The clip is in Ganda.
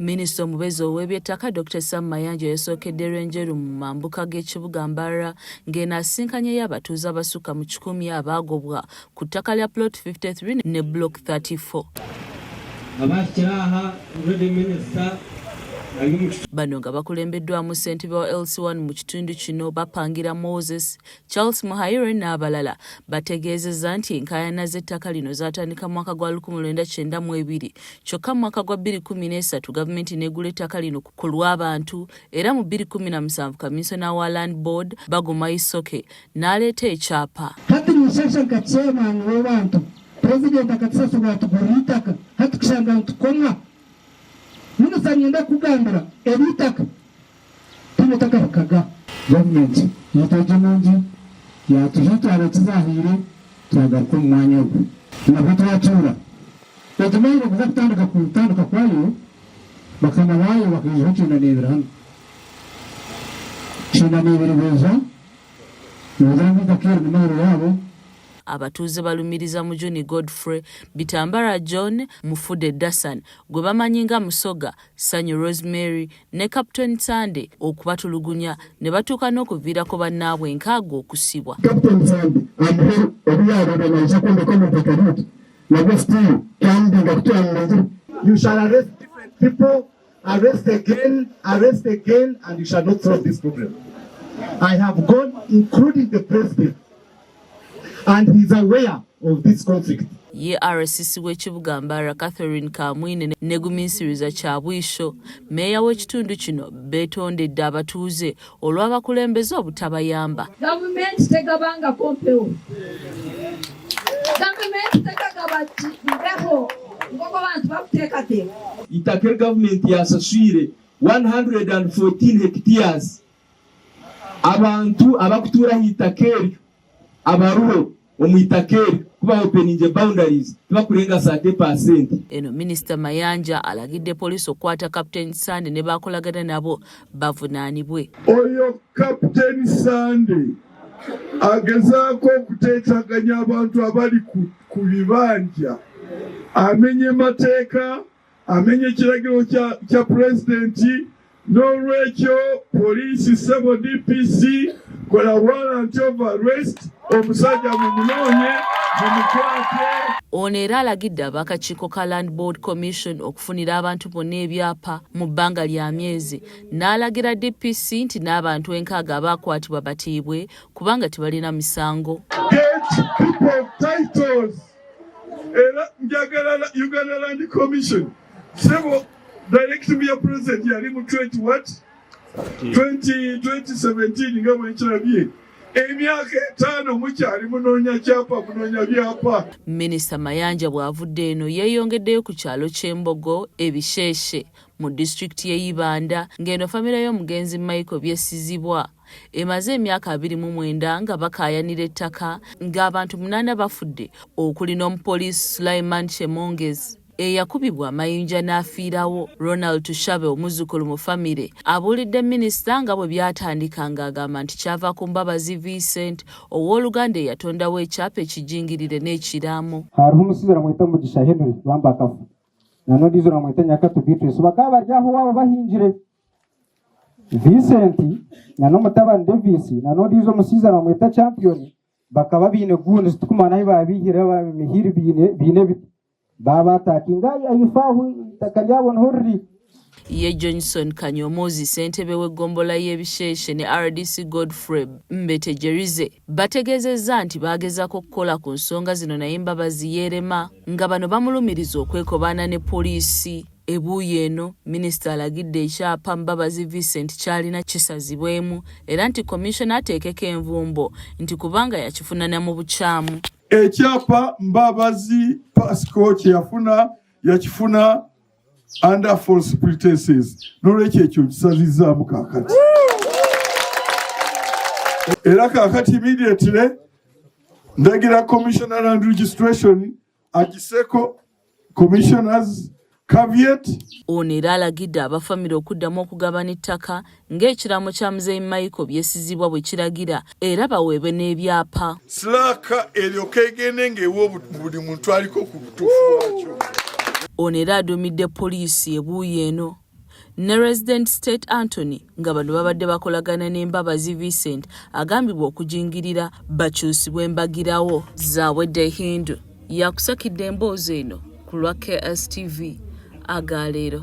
Minisita omubeezi ow'ebyettaka Dr Sam Mayanja yasookedde Lwenjeru mu mambuka g'ekibuga Mbarara ng'eno asisinkanyeyo abatuuze abasukka mu kikumi abaagobwa ku ttaka lya Plot 53 ne Block 34. Abakiraha already minister. Bano nga bakulembeddwamu ssentebe wa LC1 mu kitundu kino bapangira Moses Charles Muhaire n'abalala bategeezezza nti enkaayana z'ettaka lino zaatandika mu mwaka gwa 1992 kyokka mu mwaka gwa 2013 gavumenti n'egula ettaka lino ku lw'abantu era mu 2017 kaminsona wa Land Board Baguma Isoke n'aleeta ekyapa. Hati ninshaasha nka chairman w'abantu, Purezidenti akatusasura yatugurira eitaka, hati kushanga nitukomwa. Minisita niinyenda kukugambira eri eitaka tihaine otakahikaga. Gavumenti yaitu egi enungi yaatuha eitwaro ekizahaire twagaruka omu mwanya ogu nabwo twatuura. Egi mailo kuza kutandika kutandika kwayo bakama baayo bakaijaho kyenda n'ebiri hanu. 92 baija nibagira ngu eitaka eri ni mailo yaabo. Abatuuze balumiriza Mujuni Godfrey, Bitambara John, Mufude Dassan gwe bamanyi nga Musoga, Sanyu Rosemary ne Captain Sande okubatulugunya ne batuuka n'okuviirako bannaabwe enkaaga okusibwa. Captain Sande amuhe obu yaabaire naija kwombeka omu itaka ryaitu nabwo still twamubinga ku twamurinzire. You shall arrest different people, arrest again, arrest again, and you shall not solve this problem. I have gone, including the president, and he's aware of this conflict. Ye RCC w'ekibuga Mbarara Catherine Kamwine ne Guminsiriza Kyabwisho, meeya w'ekitundu kino beetondedde abatuuze olw'abakulembeze obutabayamba. Gavumenti tegabangako mpewo, gavumenti tekagaba mbeho nk'oku abantu bakuteekateeka. Itaka eri gavumenti yasaswire 114 hectares, abantu abakutuura aha itaka eryo abaruho omu itaka eryo kuba openinge boundaries tibakurenga 30%. Eno Minisita Mayanja alagidde poliisi okukwata Captain Sande ne baakolagana nabo bavunaanibwe. Oyo Captain Sande agezaako okuteetaganya abantu abali ku bibanja, amenye mateeka, amenye ekiragiro kya pulezidenti. N'olwekyo poliisi, sebo DPC, kola warrant of arrest, omusajja mumunoonye mumukwate. Ono era alagidde ab'akakiiko ka Land Board Commission okufunira abantu bonna ebyapa mu bbanga lya myezi, n'alagira DPC nti n'abantu 60 abaakwatibwa batiibwe kubanga tebalina misango. Get people titles. Era njagala Uganda Land Commission, sebo directive ya president yali mu 20 what 20 2017 nga bwenkirabye, emyaka 5 mukyali munoonya kyapa, munoonya byapa. Minisita Mayanja bw'avudde eno yeeyongeddeyo ku kyalo ky'Embogo Ebisheeshe mu disitulikiti y'e Ibanda, ng'eno famire y'omugenzi Michael Byesizibwa emaze emyaka 29 nga bakaayanira ettaka, ng'abantu munaana bafudde okuli n'omupoliisi Sulaiman Chemongezi eyakubibwa amayinja n'afiirawo. Ronald Tushabe, omuzzukulu mu famire, abuulidde minisita nga bwe byatandika, ng'agamba nti kyava ku Mbabazi Vincent, owooluganda eyatondawo ekyapa ekijingirire n'ekiraamo. Hariho omushaija bamweta Mugisha Henry bambakafu na n'ondiijo bamweta Nyakatu Beatrice, bakaba bari aho waabo bahingire. Vincent na n'omutabani Davis na n'ondiijo omushaija bamweta Champion bakaba baine gundi zitukumanya ahu babihire mihiri biine ebiti babatakinga ayifahu itaka ryabo niho riri. Ye Johnson Kanyomozi, ssentebe w'eggombolola y'Ebisheeshe, ne RDC Godfrey Mbetegerize bategeezezza nti baagezaako okukola ku nsonga zino naye Mbabazi yeerema, nga bano bamulumiriza okwekobaana ne poliisi. Ebuuyi eno minisita alagidde ekyapa Mbabazi Vincent kyalina kisazibwemu era nti komishona ateekeko envumbo nti kubanga yakifunana mu bukyamu. Ekyapa Mbabazi Pasco kye yafuna, yakifuna under false pretenses, n'olwekyo ekyo kisazizzaamu kaakati. Era kaakati immediately ndagira commissioner land registration agiseko commissioners caveat. Ono era alagidde abafamire okuddamu okugabana ettaka ng'ekiraamo kya Muzeeyi Michael Byesizibwa bwe kiragira era baweebwe n'ebyapa. Silaaka eryoka egende ng'ewa buli muntu aliko ku butuufu bwakyo. Ono era aduumidde poliisi ebuuyi eno. ne Resident State Anthony nga bano babadde bakolagana ne Mbabazi Vincent agambibwa okujingirira bakyusibwe embagirawo zaawedde. Hindu yakusakidde emboozi eno ku lwa KSTV agaleero.